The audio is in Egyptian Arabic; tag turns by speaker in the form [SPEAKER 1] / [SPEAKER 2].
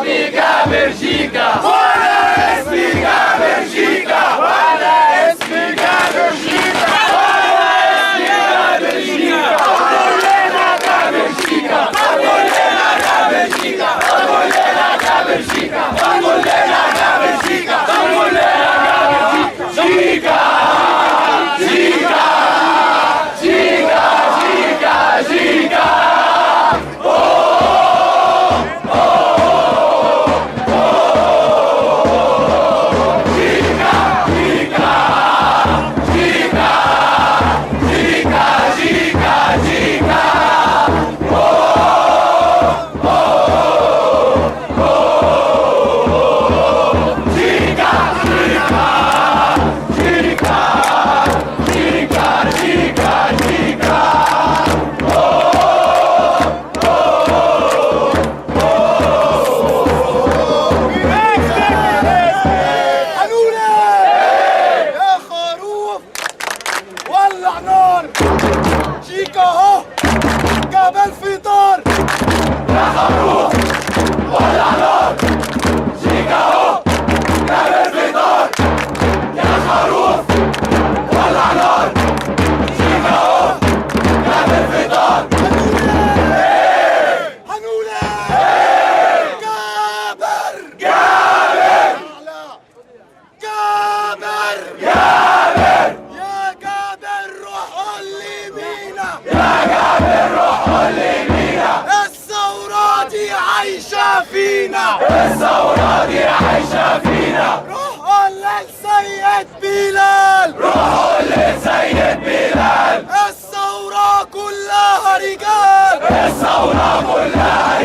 [SPEAKER 1] اسمي جابر شيكا، وانا اسمي جابر شيكا، وانا اسمي جابر شيكا، وانا اسمي جابر شيكا. كلنا جابر شيكا، كلنا جابر شيكا، كلنا جابر شيكا، كلنا جابر شيكا، كلنا جابر شيكا. شيكا شيكا شيكا شيكا.
[SPEAKER 2] قالولي يا خروف ولع نار، شيكا اهو جبل فطار.
[SPEAKER 1] يا خروف ولع نار، شيكا اهو جبل فطار. يا خروف ولع نار، شيكا اهو جبل فطار.
[SPEAKER 2] هنقول جابر جابر جابر جابر. يا جابر روح قول لي مينا،
[SPEAKER 1] يا جابر روح قول لي مينا،
[SPEAKER 2] الثورة دي عايشة فينا.
[SPEAKER 1] الثورة دي عايشة فينا.
[SPEAKER 2] روح قول للسيد بلال،
[SPEAKER 1] روح قول للسيد بلال،
[SPEAKER 2] الثورة كلها رجال.
[SPEAKER 1] الثورة كلها